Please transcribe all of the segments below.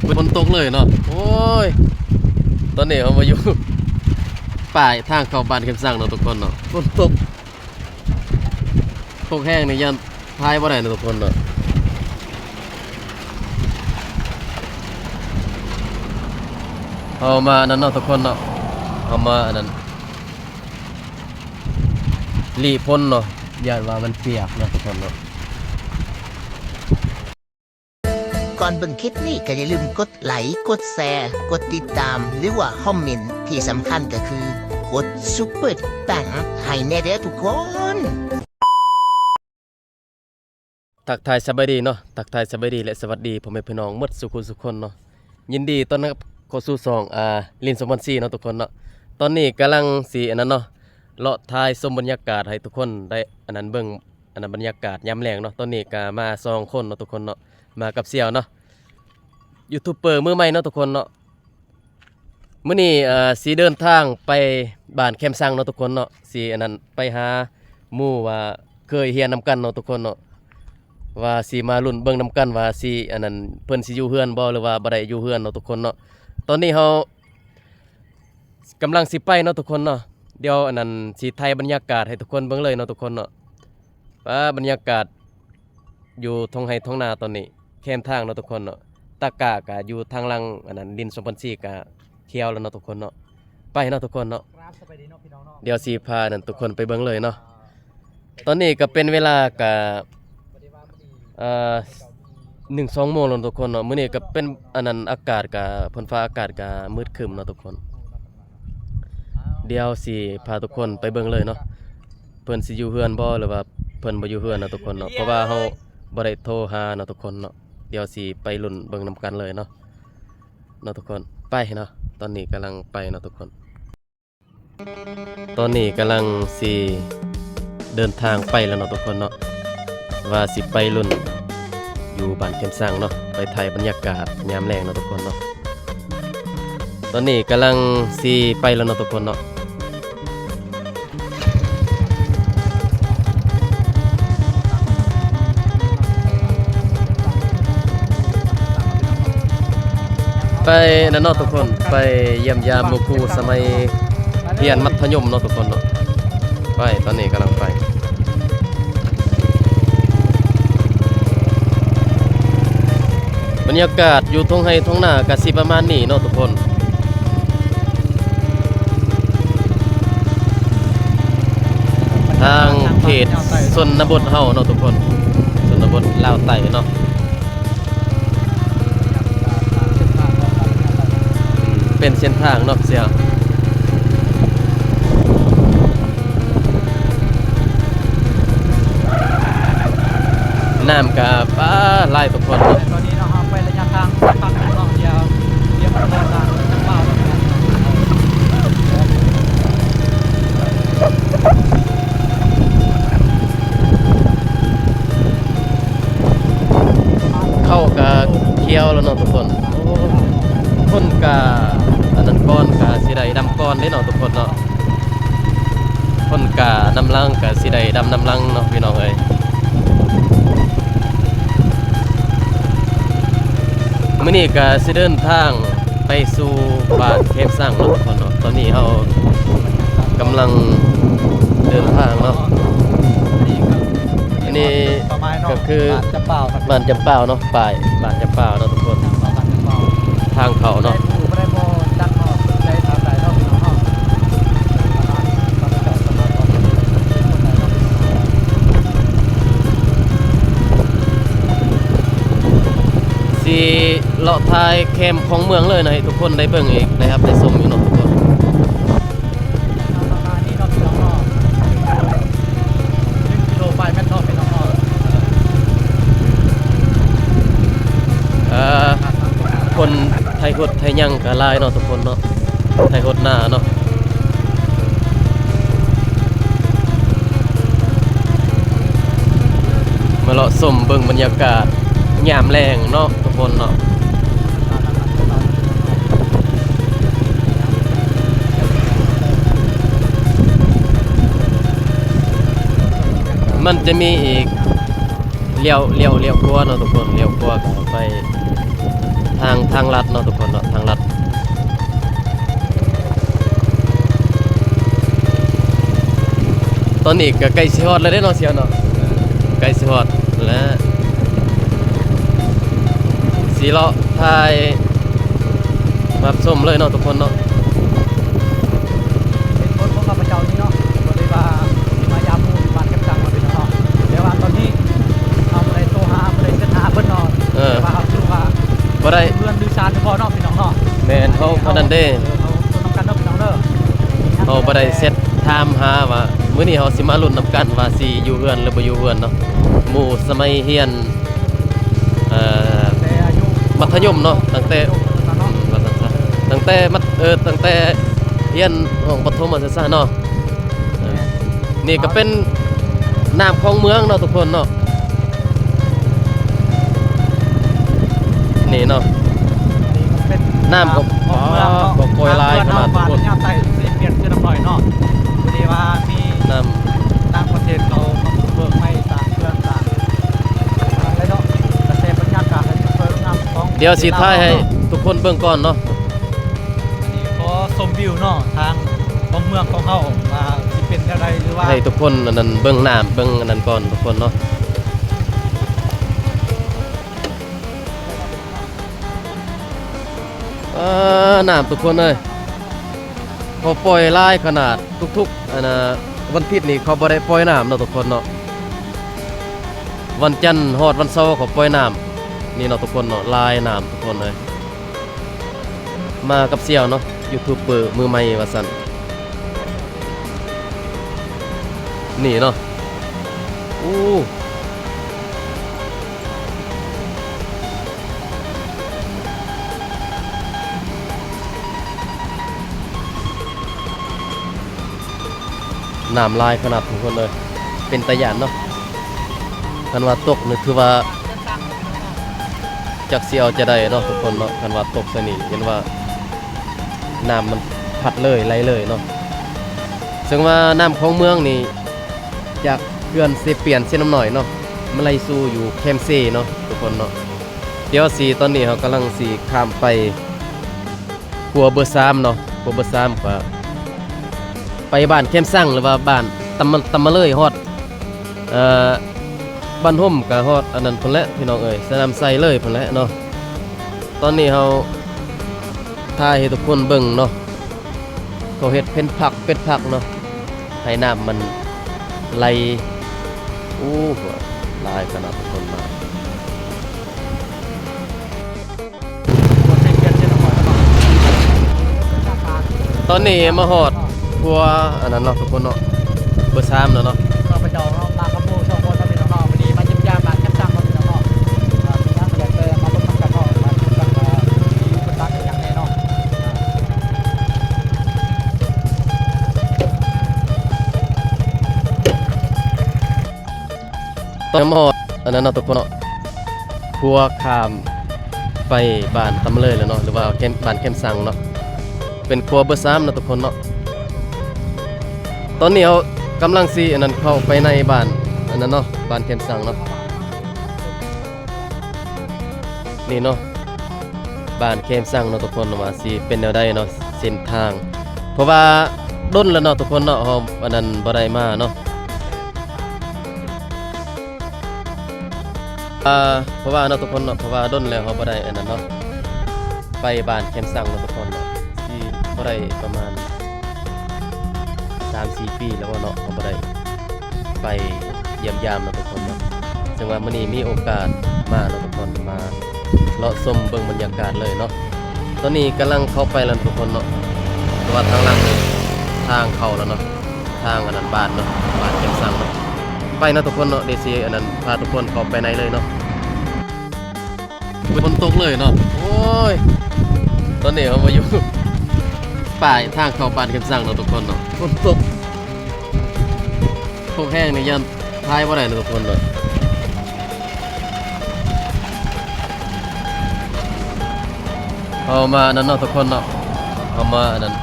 ຝົນຕົກເລີຍເນາະ. ໂອ້ຍ ຕອນນີ້ເຮົາມາຢູ່ປ້າຍທາງເຂົ້າບ້ານແຄມສັງເນາະທຸກຄົນເນາະ. ຝົນຕົກ ຕົກແຮງນີ້ຢ້ານຖ່າຍບໍ່ໄດ້ເນາະທຸກຄົນເນາະ. ເຮົາມາອັນນັ້ນເນາະທຸກຄົນເນາະ ເຮົາມາອັນນັ້ນ ຫຼີ້ຝົນເນາະ ຢ້ານວ່າມັນປຽກເນາະທຸກຄົນເນາະ. ກ່ອນເບິ່ງຄລິບນີ້ກໍຢ່າລືມກົດໄລ, ກົດແຊ, ກົດຕິດຕາມ ຫຼືວ່າຄອມເມັນ, ທີ່ສຳຄັນກໍຄືກົດຊຸບເປີແຕັງໃຫ້ແດ່ເດີທຸກຄົນ. ທັກທາຍສະບາຍດີເນາະ, ທັກທາຍສະບາຍດີ ແລະ ສະຫວັດດີພໍ່ແມ່ພີ່ນ້ອງໝົດສູ່ຜູ້ສູ່ຄົນເນາະ. ຍິນດີຕ້ອນຮັບເຂົ້າສູ່ຊ່ອງ ອ່າ ລິນສອງພັນສີ່ເນາະທຸກຄົນເນາະ. ຕອນນີ້ກຳລັງຊິອັນນັ້ນເນາະ ເລາະຖ່າຍຊົມບັນຍາກາດໃຫ້ທຸກຄົນໄດ້ອັນນັ້ນເບິ່ງ ອັນນັ້ນບັນຍາກາດຍາມແລງເນາະ. ຕອນນີ້ກະມາສອງຄົນເນາະທຸກຄົນເນາະ ມາກັບສ່ຽວເນາະ ຢູທູບເປີມືໃໝ່ເນາະທຸກຄົນເນາະ. ມື້ນີ້ ເອີ ຊິເດີນທາງໄປບ້ານແຄມສັງເນາະທຸກຄົນເນາະ ຊິອັນນັ້ນໄປຫາໝູ່ວ່າເຄີຍຮຽນນຳກັນເນາະທຸກຄົນເນາະ ວ່າຊິມາລຸ້ນເບິ່ງນຳກັນວ່າຊິອັນນັ້ນ ເພິ່ນຊິຢູ່ເຮືອນບໍ່ ຫຼືວ່າບໍ່ໄດ້ຢູ່ເຮືອນເນາະທຸກຄົນເນາະ. ຕອນນີ້ເຮົາ ກຳລັງຊິໄປເນາະທຸກຄົນເນາະ. ດຽວອັນນັ້ນຊິຖ່າຍບັນຍາກາດໃຫ້ທຸກຄົນເບິ່ງເລີຍເນາະທຸກຄົນເນາະ. ປາ ບັນຍາກາດຢູ່ທົ່ງໄຮ່ທົ່ງນາຕອນນີ້ ແຄມທາງເນາະທຸກຄົນເນາະ. ຕາກ້າກະຢູ່ທາງຫຼັງອັນນັ້ນ ລິນສອງພັນສີ່ກະຂຽວແລ້ວເນາະທຸກຄົນເນາະ. ໄປເນາະທຸກຄົນເນາະ. ດຽວຊິພາອັນນັ້ນທຸກຄົນໄປເບິ່ງເລີຍເນາະ. ຕອນນີ້ກໍເປັນເວລາກະ ເອີ ໜຶ່ງສອງໂມງແລ້ວທຸກຄົນເນາະ. ມື້ນີ້ກໍເປັນອັນນັ້ນ ອາກາດກໍ ເພິ່ນຟ້າອາກາດກໍມືດຄຶ້ມເນາະທຸກຄົນ. ດຽວຊິພາທຸກຄົນໄປເບິ່ງເລີຍເນາະ ເພິ່ນຊິຢູ່ເຮືອນບໍ່ ຫຼືວ່າເພິ່ນບໍ່ຢູ່ເຮືອນເນາະທຸກຄົນເນາະ ເພາະວ່າເຮົາບໍ່ໄດ້ໂທຫາເນາະທຸກຄົນເນາະ. ດຽວຊິໄປລຸ້ນເບິ່ງນຳກັນເລີຍເນາະ ເນາະທຸກຄົນ. ໄປເນາະ ຕອນນີ້ກຳລັງໄປເນາະທຸກຄົນ. ຕອນນີ້ກຳລັງຊິເດີນທາງໄປແລ້ວເນາະທຸກຄົນເນາະ ວ່າຊິໄປລຸ້ນຢູ່ບ້ານແຄມສັງເນາະ ໄປຖ່າຍບັນຍາກາດຍາມແລງເນາະທຸກຄົນເນາະ. ຕອນນີ້ກຳລັງຊິໄປແລ້ວເນາະທຸກຄົນເນາະ. ໄປນັ້ນເນາະທຸກຄົນ ໄປຢ້ຽມຢາມໝູ່ຄູ່ສະໄໝຮຽນມັດທະຍົມເນາະທຸກຄົນເນາະ. ໄປ ຕອນນີ້ກຳລັງໄປ. ບັນຍາກາດຢູ່ທົ່ງໄຮ່ທົ່ງນາກະຊິປະມານນີ້ເນາະທຸກຄົນ. ທາງເຂດຊົນນະບົດເຮົາເນາະທຸກຄົນ ຊົນນະບົດລາວໃຕ້ເນາະ. ເປັນເສັ້ນທາງເນາະ ເສຍ ນ້ຳກະ ປາ ຫຼາຍທຸກຄົນເນາະ. ຕອນນີ້ເນາະ ເຮົາໄປໄລຍະທາງສັກພັກໜຶ່ງເນາະ ດຽວ ດຽວມາຮອດທາງຈັງເປົ່າເນາະ. ເຂົ້າກະຂຽວແລ້ວເນາະທຸກຄົນ. ໂອ້ ຄົນກະ ອັນນັ້ນກ່ອນກະຊິໄດ້ດຳກ່ອນເດ້ເນາະທຸກຄົນເນາະ. ຄົນກະນຳຫຼັງກະຊິໄດ້ດຳນຳຫຼັງເນາະພີ່ນ້ອງເອີຍ. ມື້ນີ້ກະຊິເດີນທາງໄປສູ່ບ້ານແຄມສັງເນາະທຸກຄົນເນາະ. ຕອນນີ້ເຮົາກຳລັງເດີນທາງເນາະ. ອັນນີ້ກະຄືບ້ານຈຳປາວເນາະ ປ້າຍບ້ານຈຳປາວເນາະທຸກຄົນ ທາງເຂົ້າເນາະ. ຊິເລາະຖ່າຍແຄມຂອງເມືອງເລີຍນະ ໃຫ້ທຸກຄົນໄດ້ເບິ່ງອີກ ໄດ້ຮັບໄດ້ຊົມຢູ່ເນາະທຸກຄົນ. ປະມານນີ້ເນາະພີ່ນ້ອງເນາະ ໜຶ່ງກິໂລປາຍແມັດເນາະພີ່ນ້ອງເນາະ. ເອີ ຄົນໄຖຮົດໄຖຫຍັງກະຫຼາຍເນາະທຸກຄົນເນາະ ໄຖຮົດນາເນາະ. ມາເລາະຊົມເບິ່ງບັນຍາກາດຍາມແລງເນາະທຸກຄົນເນາະ. ມັນຈະມີອີກ ລ້ຽວ ລ້ຽວ ລ້ຽວຂວາເນາະທຸກຄົນ ລ້ຽວຂວາກະໄປທ ທາງ ທາງລັດເນາະທຸກຄົນເນາະ ທາງລັດ. ຕອນນີ້ກໍໃກ້ຊິຮອດແລ້ວເດ້ເນາະສ່ຽວເນາະ ໃກ້ຊິຮອດແລ້ວ ຊິເລາະຖ່າຍ ມາຊົມເລີຍເນາະທຸກຄົນເນາະ. ເປັນຄົນຂອງຂ້າພະເຈົ້ານີ້ເນາະ ບໍ່ໄດ້ວ່າຊິມາຢາມໝູ່ບ້ານແຄມສັງເນາະພີ່ນ້ອງເນາະ ແຕ່ວ່າຕອນນີ້ເຮົາບໍ່ໄດ້ໂທຫາ ບໍ່ໄດ້ແຊັດຫາເພິ່ນເນາະ ເອີ ແຕ່ວ່າເຮົາຮູ້ວ່າບໍ່ໄດ້ ເຮືອນຫຼືຊານບໍ່ເນາະພີ່ນ້ອງເນາະ. ແມ່ນ ເຮົາ ອັນນັ້ນເດ້ ເອີ ເຮົາຊົມນຳກັນເນາະພີ່ນ້ອງເດີ ເຮົາບໍ່ໄດ້ແຊັດຖາມຫາວ່າ ມື້ນີ້ເຮົາຊິມາລຸ້ນນຳກັນວ່າຊິຢູ່ເຮືອນຫຼືບໍ່ຢູ່ເຮືອນເນາະ ໝູ່ສະໄໝຮຽນ ເອີ ແຕ່ອາຍຸມັດທະຍົມເນາະ ຕັ້ງແຕ່ ອືມ ວ່າຊັ້ນຊະ ຕັ້ງແຕ່ມັດ ເອີ ຕັ້ງແຕ່ຮຽນຫ້ອງປະຖົມ ວ່າຊັ້ນຊະເນາະ. ເອີ ນີ້ກໍເປັນນ້ຳຂອງເມືອງເນາະທຸກຄົນເນາະ ນີ້ເນາະ ນີ້ກໍເປັນນ້ຳຂອງ ຂອງເມືອງເນາະ ໂອ້ ບໍ່ປ່ອຍຫຼາຍຂະໜາດທຸກຄົນ ຍາມໃຕ້ຊິປ່ຽນຊື່ນຳໜ້ອຍເນາະ ພໍດີວ່າມີນ້ຳຕ່າງປະເທດເຂົາມາບຸກເບີກໃໝ່ ສ້າງເຂື່ອນ ສ້າງ ນັ້ນແຫຼະເນາະ ກະແສບັນຍາກາດໃຫ້ເບິ່ງງາມຂອງ ດຽວຊິຖ່າຍໃຫ້ທຸກຄົນເບິ່ງກ່ອນເນາະ. ອັນນີ້ຂໍຊົມວິວເນາະ ທາງຂອງເມືອງຂອງເຮົາວ່າຊິເປັນແນວໃດ ຫຼືວ່າ ໃຫ້ທຸກຄົນອັນນັ້ນເບິ່ງນ້ຳ ເບິ່ງອັນນັ້ນກ່ອນທຸກຄົນເນາະ. ເອີ ນ້ຳທຸກຄົນເອີຍ ເຂົາປ່ອຍຫຼາຍຂະໜາດ ທຸກໆ ອັນນ່າ ວັນທິດນີ້ເຂົາບໍ່ໄດ້ປ່ອຍນ້ຳເນາະທຸກຄົນເນາະ ວັນຈັນຮອດວັນເສົາເຂົາປ່ອຍນ້ຳ ນີ້ເນາະທຸກຄົນເນາະ ຫຼາຍນ້ຳທຸກຄົນເອີຍ. ມາກັບສ່ຽວເນາະ ຢູທູບເບີມືໃໝ່ວ່າຊັ້ນ ນີ້ເນາະ ໂອ້ ນ້ຳຫຼາຍຂະໜາດທຸກຄົນເອີຍ ເປັນຕາຢ້ານເນາະ ຄັນວ່າຕົກນີ້ຖືວ່າ ຈັກຊິເອົາຈັ່ງໃດເນາະທຸກຄົນເນາະ ຄັນວ່າຕົກໃສ່ນີ້ ເຫັນວ່ານ້ຳມັນພັດເລີຍ ໄຫຼເລີຍເນາະ ເຊິ່ງວ່ານ້ຳຂອງເມືອງນີ້ ຈາກເຂື່ອນເຊປຽນເຊນ້ຳນ້ອຍເນາະ ມາໄຫຼສູ່ຢູ່ແຄມເຊເນາະທຸກຄົນເນາະ. ດຽວຊິ ຕອນນີ້ເຮົາກຳລັງຊິຂ້າມໄປຂົວເບີສາມເນາະ ຂົວເບີສາມ ກໍໄປບ້ານແຄມສັງ ຫຼືວ່າບ້ານຕຳມະ ຕຳມະເລີຍ ຮອດ ເອີ ບ້ານຮົ່ມ ກໍຮອດອັນນັ້ນພຸ້ນແຫຼະພີ່ນ້ອງເອີຍ ສະໜາມໄຊເລີຍພຸ້ນແຫຼະເນາະ. ຕອນນີ້ເຮົາຖ່າຍໃຫ້ທຸກຄົນເບິ່ງເນາະ ເຂົາເຮັດເປັນພັກ ເປັນພັກເນາະ ໃຫ້ນ້ຳມັນໄຫຼ ໂອ້ ຫຼາຍຂະໜາດຄົນມາ. ຕອນນີ້ມາຮອດຂົວອັນນັ້ນເນາະທຸກຄົນເນາະ ເບີສາມແລ້ວເນາະ. ຂ້າພະເຈົ້າເນາະ ມາກັບໝູ່ສອງຄົນເນາະພີ່ນ້ອງເນາະ ມື້ນີ້ມາຢ້ຽມຢາມບ້ານແຄມສັງເນາະພີ່ນ້ອງເນາະ ອ່າ ມີຫຍັງກໍແລ້ວແຕ່ມາເບິ່ງນຳກັນເນາະ ວ່າເພິ່ນຕັ້ງອີ່ຫຍັງແດ່ເນາະ. ຕອນມາຮອດອັນນັ້ນເນາະທຸກຄົນເນາະ ຂົວຂ້າມໄປບ້ານຕຳມະເລີຍແລ້ວເນາະ ຫຼືວ່າແຄມ ບ້ານແຄມສັງເນາະ ເປັນຂົວເບີສາມເນາະທຸກຄົນເນາະ. ຕອນນີ້ເຮົາກຳລັງຊິອັນນັ້ນ ເຂົ້າໄປໃນບ້ານອັນນັ້ນເນາະ ບ້ານແຄມສັງເນາະ ນີ້ເນາະ ບ້ານແຄມສັງເນາະທຸກຄົນ ວ່າຊິເປັນແນວໃດເນາະ ເສັ້ນທາງ ເພາະວ່າດົນແລ້ວເນາະທຸກຄົນເນາະ ເຮົາອັນນັ້ນບໍ່ໄດ້ມາເນາະ. ອ່າ ເພາະວ່າເນາະທຸກຄົນເນາະ ເພາະວ່າດົນແລ້ວເຮົາບໍ່ໄດ້ອັນນັ້ນເນາະ ໄປບ້ານແຄມສັງເນາະທຸກຄົນເນາະ ຊິບໍ່ໄດ້ປະມານສາມສີ່ປີແລ້ວເນາະ ເຮົາບໍ່ໄດ້ໄປຢ້ຽມຢາມເນາະທຸກຄົນເນາະ. ເຊິ່ງວ່າມື້ນີ້ມີໂອກາດມາເນາະທຸກຄົນ ມາເລາະຊົມເບິ່ງບັນຍາກາດເລີຍເນາະ. ຕອນນີ້ກຳລັງເຂົ້າໄປແລ້ວທຸກຄົນເນາະ ເພາະວ່າທາງຫຼັງນີ້ທາງເຂົ້າແລ້ວເນາະ ທາງອັນນັ້ນບ້ານເນາະ ບ້ານແຄມສັງເນາະ. ໄປເນາະທຸກຄົນເນາະ ດຽວຊິອັນນັ້ນ ພາທຸກຄົນເຂົ້າໄປໃນເລີຍເນາະ. ຝົນຕົກເລີຍເນາະ ໂອ້ຍ. ຕອນນີ້ເຮົາມາຢູ່ປ້າຍທາງເຂົ້າບ້ານແຄມສັງເນາະທຸກຄົນເນາະ ຝົນຕົກ ຕົກແຮງນີ້ຢ້ານຖ່າຍບໍ່ໄດ້ເນາະທຸກຄົນເນາະ. ເຮົາມາອັນນັ້ນເນາະທຸກຄົນເນາະ ເຮົາມາອັນນັ້ນ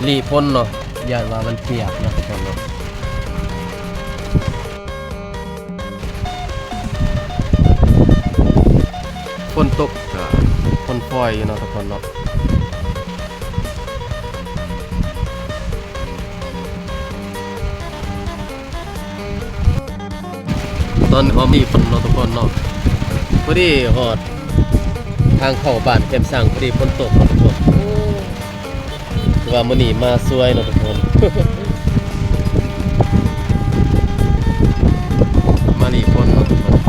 ຫຼີ້ຝົນເນາະ ຢ້ານວ່າມັນປຽກເນາະທຸກຄົນເນາະ. ໂ ຕົກ ກະຝົນຝອຍຢູ່ເນາະທຸກຄົນເນາະ. ຕອນເຮົາມີຝົນເນາະທຸກຄົນເນາະ ພໍດີຮອດທາງເຂົ້າບ້ານແຄມຊ້າງ ພໍດີຝົນຕົກເນາະທຸກຄົນ. ຖືວ່າມື້ນີ້ມາສວຍເນາະທຸກຄົນ ມາຫຼີ້ຝົນເນາະທຸກຄົນ.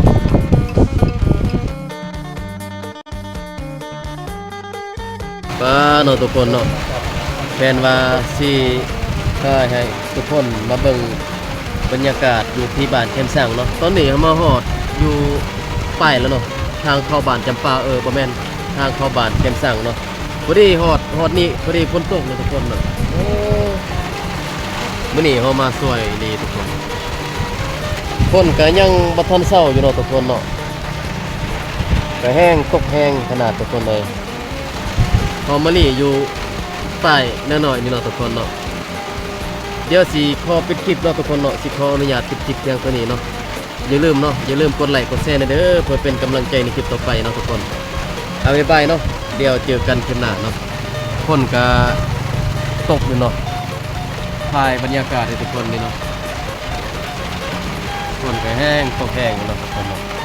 ປາເນາະທຸກຄົນເນາະ ແພນວ່າຊິພາໃຫ້ທຸກຄົນມາເບິ່ງບັນຍາກາດຢູ່ທີ່ບ້ານແຄມຊ້າງເນາະ. ຕອນນີ້ເຮົາມາຮອດຢູ່ປ້າຍແລ້ວເນາະ ທາງເຂົ້າບ້ານຈຳປາ ເອີ ບໍ່ແມ່ນ ທາງເຂົ້າບ້ານແຄມຊ້າງເນາະ. ພໍດີຮອດ ຮອດນີ້ພໍດີຝົນຕົກເນາະທຸກຄົນເນາະ. ໂອ້ ມື້ນີ້ເຮົາມາສວຍອີ່ຫຼີທຸກຄົນ ຝົນກະຍັງບໍ່ທັນເຊົາຢູ່ເນາະທຸກຄົນເນາະ. ກະແຮງຕົກແຮງຂະໜາດທຸກຄົນເອີຍ. ເຮົາມາຫຼີ້ຢູ່ປ້າຍນ້ອຍໆນີ້ເນາະທຸກຄົນເນາະ. ດຽວຊິຂໍປິດຄລິບເນາະທຸກຄົນເນາະ ຊິຂໍອະນຸຍາດປິດຄລິບພຽງເທົ່ານີ້ເນາະ. ຢ່າລືມເນາະ ຢ່າລືມກົດໄລ້ກົດແຊແດ່ເດີ ເພື່ອເປັນກຳລັງໃຈໃນຄລິບຕໍ່ໄປເນາະທຸກຄົນ. ອາ ບາຍບາຍເນາະ ດຽວເຈີກັນຄລິບໜ້າເນາະ. ຝົນກະຕົກຢູ່ເນາະ ຖ່າຍບັນຍາກາດໃຫ້ທຸກຄົນນີ້ເນາະ. ຝົນກະແຮງຕົກແຮງຢູ່ເນາະທຸກຄົນເນາະ.